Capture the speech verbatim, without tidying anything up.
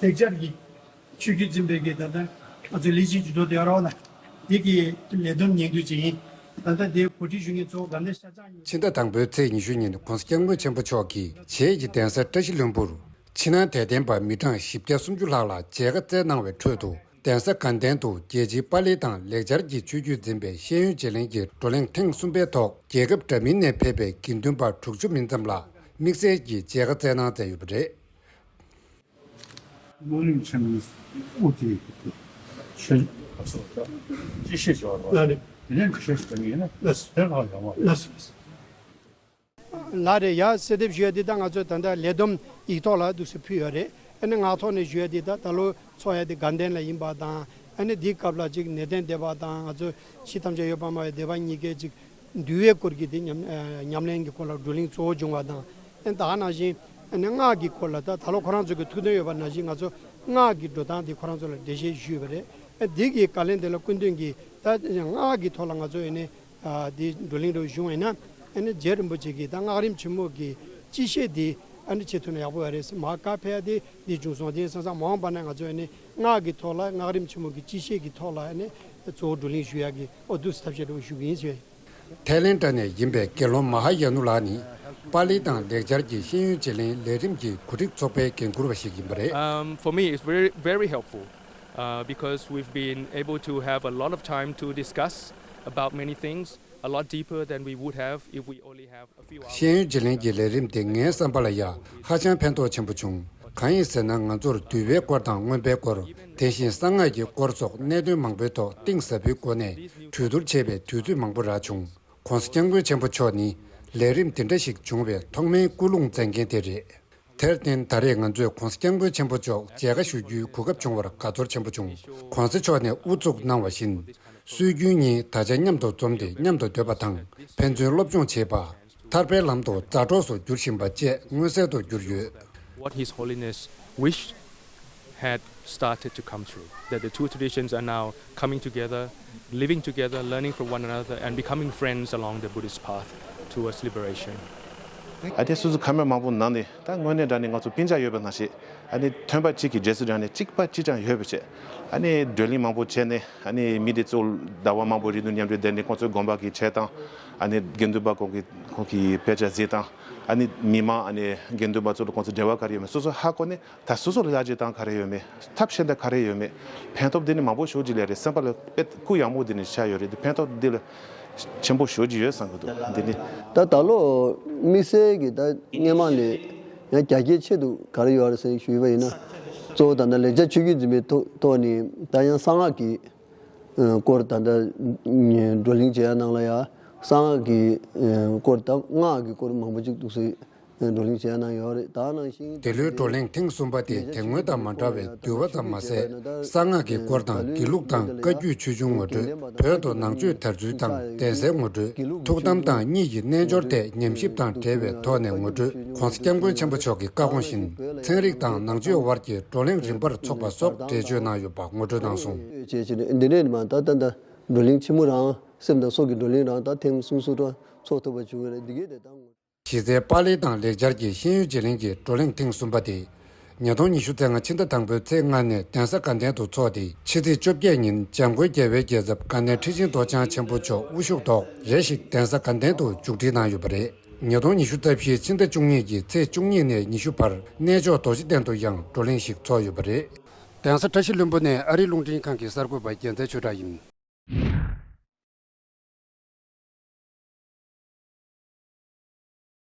ལེགས་སྦྱར་གྱི་ཆོས་བརྒྱུད་འཛིན་པའི་གི་ད་ལྟ་ང་ཚོའི་ལས་བྱེད་ཇུས་གཏོགས་དེ་རོགས་ན་འདི་གི་ལས་བསྡོམས་ཉིན་དུས་ཅིག་ཡིན། ད་ལྟ་དེའི་གོ་སྒྲིག་ཞུ་མཁན་གཙོ་བོ་དགའ་ལྡན་ཤར་བྱང་ཡིན། ཕྱི་ཟླ་དང་པོའི་ཚེས་ཉི་ཤུ་ཉིན་༸གོང་ས་༸སྐྱབས་མགོན་ཆེན་པོ་མཆོག་གིས་བྱེས་ཀྱི་གདན་ས་བཀྲ་ཤིས་ལྷུན་པོར་ཕྱི་ནང་དད་ལྡན་པ་མི་གྲངས་བཞི་བརྒྱ་སུམ་ཅུ་ལྷག་ལ་མཇལ་ཁ་བསྩལ་གནང་བའི་ཁྲོད་དུ། གདན་ས་དགའ་ལྡན་དུ་རྒྱལ་སྤྱིའི་པཱ་ལི་དང་ལེགས་སྦྱར་གྱི་ཆོས་བརྒྱུད་འཛིན་པའི་ཤེས་ཡོན་བརྗེ་ལེན་གྱི་བགྲོ་གླེང་ཐེངས་གསུམ་པའི་ཐོག་རྒྱལ་ཁབ་འདྲ་མིན་ནས་ཕེབས་པའི་དགེ་འདུན་པ་དྲུག་ཅུ་མིན་ཙམ་ལ་དམིགས་བསལ་གྱི་མཇལ་ཁ་བསྩལ་གནང་མཛད་ཡོད་པ་རེད། བགྲོ་གླེང་ཆེན་མོའི་དབུ་དེ་ཆེ་ཅི་ཤེས་བྱ་བ་ལ་དེ་ནས་འདི་ཤེས་ཤེས་ཡིན་ན་དེ་ལྷག་ཡོང་བ། ལགས་སོ། ལགས་རེད། ཡ་གསལ་འདེབས་ཞུ་ཡ་འདི་ད་ང་ཚོས་ད་ལྟ་ལས་བསྡོམས་ཡིག་ཐོག་ལ་འདུག་སེ་ཕུལ་ཡོད་རེད། ཨ་ནི་ངག་ཐོག་ནས་ཞུ་ཡ་འདི་ད་ད་ལོ་ཚོགས་ཡ་འདི་དགའ་ལྡན་ལ་ཡིན་པ་དང་། ཨ་ནི་འདིའི་སྐབས་ལ་ཅིག་ནེ་ཏན་སྡེ་པ་དང་ང་ཚོ་ཕྱི་ཐམས་ཅད་ཡོད་པ་མ་ཡོད་སྡེ་པ་གཉིས་ཀས་ཅིག་འདུལ་བའི་སྐོར་གྱི་འདི་ཉམས་ཨ་ཉམས་ལེན་གྱི་སྐོར་ལ་བགྲོ་གླེང་གཙོ་བོ་བྱུང་བ་དང་། ཨ་ནི་ད་ག་ནང་བཞིན་ཨ་ནི་སྔགས་ཀྱི་སྐོར་ལ་ད་ད་ལོ་ཁོ་རང་ཚོ་གི་ཐུགས་འདུན་ཡོད་པ་ནང་བཞིན་ང་ཚོ་སྔགས་ཀྱི་འགྲོ་སྟངས་འདི་ཁོ་རང་ཚོ་ལ་འགྲེལ་བཤད་ཞུས་པ་རེད། ཨ་འདི་གི་བཀའ་ལན་དེ་ལ་སྐུ་མདུན་གྱིས་ད་སྔགས་ཀྱི་ཐོག་ལ་ང་ཚོ་ཨ་ནི། ཨ་འདི་བགྲོ་གླེང་རུ་བྱུང་བས་ན། ཨ་ནི་རྗེ་རིན་པོ་ཆེ་གིས་ད་སྔགས་རིམ་ཆེན་མོ་གི་སྤྱི་བཤད་འདི་ཨ་ནི་བྱེད་ཐུབ་ན་ཡག་པོ་ཡོད་རེད་ཟེར། མ་བཀའ་ཕེབས་ཡ་དེ་འདི་བྱུང་སོང་། དེ་ཡིན་སང་སང་མ་འོངས་པ་ན་ང་ཚོ་ཨ་ནི་སྔགས་ཀྱི་ཐོག་ལ་སྔགས་རིམ་ཆེན་མོ་གི་སྤྱི་བཤད་ཀྱི་ཐོག་ལ་ཨ་ནི་གཙོ་བོ་བགྲོ་གླེང་ཞུ་ཡ་གི་ཨོ་འདུག་སེ་ཐབས་ཤེས་རུ་ཞུ་གི་ཡིན་ཟེར། ཐའི་ལེན་ཌ་ནས་ཡིན་པའི་དགེ་སློང་མ་ཧ་ཡ་ནུ་ལགས་ནི་པཱ་ལི་དང་ལེགས་སྦྱར་གྱི་ཤེས་ཡོན་བརྗེ་ལེན་ལས་རིམ་གྱི་གོ་སྒྲིག་ཚོགས་པའི་འགན་འཁུར་བ་ཞིག་ཡིན་པ་རེད། Um, for me, it's very, very helpful, uh, because we've been able to have a lot of time to discuss about many things, a lot deeper than we would have if we only have a few hours. ཤེས་ཡོན་བརྗེ་ལེན་གྱི་ལས་རིམ་དེ་ངའི་བསམ་པ་ལ་ཡ་ཧ་ཅང་ཕན་ཐོགས་ཆེན་པོ་བྱུང་། གང་ཡིན་ཟེར་ན་ང་ཚོར་འདུལ་བའི་སྐོར་དང་མངོན་པའི་སྐོར། དེ་བཞིན་གསང་སྔགས་ཀྱི་སྐོར་སོགས་གནད་དོན་མང་པོའི་ཐོག་གཏིང་ཟབ་པོའི་སྒོ་ནས་གྲོས་བསྡུར་བྱེད་པའི་དུས་ཚོད་མང་པོ་རག་བྱུང་། ༸གོང་ས་༸སྐྱབས་མགོན་ཆེན་པོ་མཆོག་ནི་ལས་རིམ་འདི་འདྲ་ཞིག་བྱུང་བའི་ཐོག་མའི་སྐུལ་སློང་མཛད་མཁན་དེ་རེད། དེར་བརྟེན་ད་རེས་ང་ཚོས་༸གོང་ས་༸སྐྱབས་མགོན་ཆེན་པོ་མཆོག་མཇལ་ཁ་ཞུ་རྒྱུའི་གོ་སྐབས་བྱུང་བར་དགའ་ཚོར་ཆེན་པོ་བྱུང་། ༸གོང་ས་མཆོག་ནས་དབུ་བཙུགས་གནང་བ་བཞིན། སྲོལ་རྒྱུན་གཉིས་ད་ཆ་མཉམ་དུ་འཛོམས་ཏེ་མཉམ་དུ་སྡོད་པ་དང་ཕན་ཚུན་སློབ་སྦྱོང་བྱེད་པ། ཐར་པའི་ལམ་དུ་མཛའ་གྲོགས་སུ་འགྱུར་བཞིན་པ་བཅས་མངོན་གསལ་དུ་གྱུར་ཡོད། What His Holiness wished had started to come true, that the two traditions are now coming together, living together, learning from one another, and becoming friends along the Buddhist path towards liberation. ཨ་དེ་སོ་སོ་ཁ་མེད་མང་པོ་ནང་ནས་ད་དངོས་གནས་དྲང་གནས་ང་ཚོ་སྤུན་ཀྱག་ཡོད་པ་ནང་བཞིན། ཨ་ནི་ཐོན་པ་གཅིག་གི་རྗེས་སུ་འབྲངས་ནས་གཅིག་པ་གཅིག་རྐྱང་ཡོད་པ་བྱས། ཨ་ནི་བགྲོ་གླེང་མང་པོ་བྱས་ནས་ཨ་ནི་མི་དེ་ཚོ་ཟླ་བ་མང་པོ་རིང་དུ་མཉམ་འབྲེལ་བསྡད་ནས་ཁོང་ཚོའི་དགོན་པ་གི་ཆས་དང་། ཨ་ནི་དགེ་འདུན་པ་ཁོང་གི་ཁོང་གི་དཔེ་ཆ་གཟིགས་དང་། ཨ་ནི་མི་མང་ཨ་ནི་དགེ་འདུན་པ་ཚོ་ལ་ཁོང་ཚོ་འབྲེལ་བ་ག་རེ་ཡོད་མེད་སོ་སོ་ཧ་གོ་ནས། ད་སོ་སོ་ལ་ཡར་རྒྱས་གཏོང་ག་རེ་ཡོད་མེད། ཐབས་ཤེས་འདི་ག་རེ་ཡོད་མེད། ཕན་ཐོགས་འདི་ནི་མང་པོ་ཞེ་པོ་ཅིག་སླེབས་རེད། སེམས་པ་ལ་དཔེ་སྐུ་ཡག་མོ་འདི་ནི་ཆགས་ཡོད་རེད། འདི་ཕན་ཐོགས་འདི་ལ་ཆེན་པོ་ཞེ་པོ་ཅིག་ཡོད་བསམ་གྱི་འདུག་འདི་ནི། ད་ད་ལོ་དམིགས་བསལ་གྱི་ད་སྔོན་མ་ལས་ཡང་རྒྱ་སྐྱེད་ཆེད་དུ་ག་རེ་ཡོད་རེད་ཟེར་ཞུས་པ་ཡིན་ན། གཙོ་བོ་ད་ལྟ་ལེགས་སྦྱར་ཆོས་བརྒྱུད་འཛིན་པའི་ཐོག་ཐོག་ནས་ད་ཡང་གསང་སྔགས་ཀྱི་སྐོར་ད་ལྟ་བགྲོ་གླེང་བྱེད་ཡ་ནང་ལ་ཡང་གསང་སྔགས་ཀྱི་སྐོར་དང་སྔགས་ཀྱི་སྐོར་མང་པོ་ཅིག་འདུག་ཟེར། བགྲོ་གླེང་བྱས་གནང་ཡོད་རེད། ད་ནང་བཞིན་དེ་ལོའི་བགྲོ་གླེང་ཐེངས་གསུམ་པ་དེ་དེ་སྔོན་དང་མ་འདྲ་བའི་འདུལ་བ་ཙམ་མ་ཟད། གསང་སྔགས་ཀྱི་སྐོར་དང་དགེ་ལུགས་དང་བཀའ་བརྒྱུད་ཆོས་འབྱུང་ངོ་སྤྲོད། བོད་དུ་ནང་ཆོས་དར་ཚུལ་དང་གདན་སའི་ངོ་སྤྲོད། ཐུགས་དམ་དང་གཉིད་ཀྱི་རྣལ་འབྱོར་ཐད་ཉམས་ཞིབ་དང་འབྲེལ་བའི་ཐོག་ནས་ངོ་སྤྲོད། ༸གོང་ས་༸སྐྱབས་མགོན་ཆེན་པོ་མཆོག་གི་བཀའ་དགོངས་བཞིན་ཚན་རིག་དང་ནང་ཆོས་དབར་གྱི་བགྲོ་གླེང་རིམ་པར་ཚོགས་པ་སོགས་འགྲེལ་བརྗོད་གནང་ཡོད་པ་ངོ་སྤྲོད་གནང་སོང་། བྱས་བྱས་ནས་འདི་འདྲའི་མ་ད་ད་ད་བགྲོ་གླེང་ཆེན་མོ་རང་སེམས་དང་སྲོག་གི་བགྲོ་གླེང་རང་ད་ཐེངས་གསུམ་གསུམ་རང་ཚོགས་ཐུབ་པ་བྱུང་བ་རེད། འདི་གའི་དེ་ད་ངོ་། གཞི་རྩའི་པཱ་ལི་དང་ལེགས་སྦྱར་གྱི་ཤེས་ཡོན་བརྗེ་ལེན་གྱི་བགྲོ་གླེང་ཐེངས་གསུམ་པ་དེ། ཉིས་སྟོང་ཉི་ཤུ་རྩ་ལྔ་ཕྱི་ཟླ་དང་པོའི་ཚེས་ལྔ་ནས་གདན་ས་དགའ་ལྡན་དུ་འཚོགས་ཏེ། ཕྱི་ཚེས་བཅོ་བརྒྱད་ཉིན་འཇམ་མགོན་རྒྱལ་བའི་རྒྱལ་ཚབ་དགའ་ལྡན་ཁྲི་ཆེན་རྡོ་རྗེ་འཆང་ཆེན་པོ་མཆོག་དབུ་བཞུགས་ཐོག་རེ་ཞིག་གདན་ས་དགའ་ལྡན་དུ་མཇུག་སྒྲིལ་གནང་ཡོད་པ་རེད། ཉིས་སྟོང་ཉི་ཤུ་རྩ་བཞིའི་ཕྱི་ཟླ་བཅུ་གཉིས་ཀྱི་ཚེས་བཅུ་གཉིས་ནས་ཉི་ཤུ་བར་གནས་མཆོག་རྡོ་རྗེ་གདན་དུ་ཡང་བགྲོ་གླེང་ཞིག་འཚོགས་ཡོད་པ་རེད། གདན་ས་བཀྲ་ཤིས་ལྷུན་པོ་ནས་ཨ་རིའི་རླུང་འཕྲིན་ཁང་གི་གསར་འགོད་པ་རྒྱལ་མཚན་ཆོས་གྲགས་ཡིན།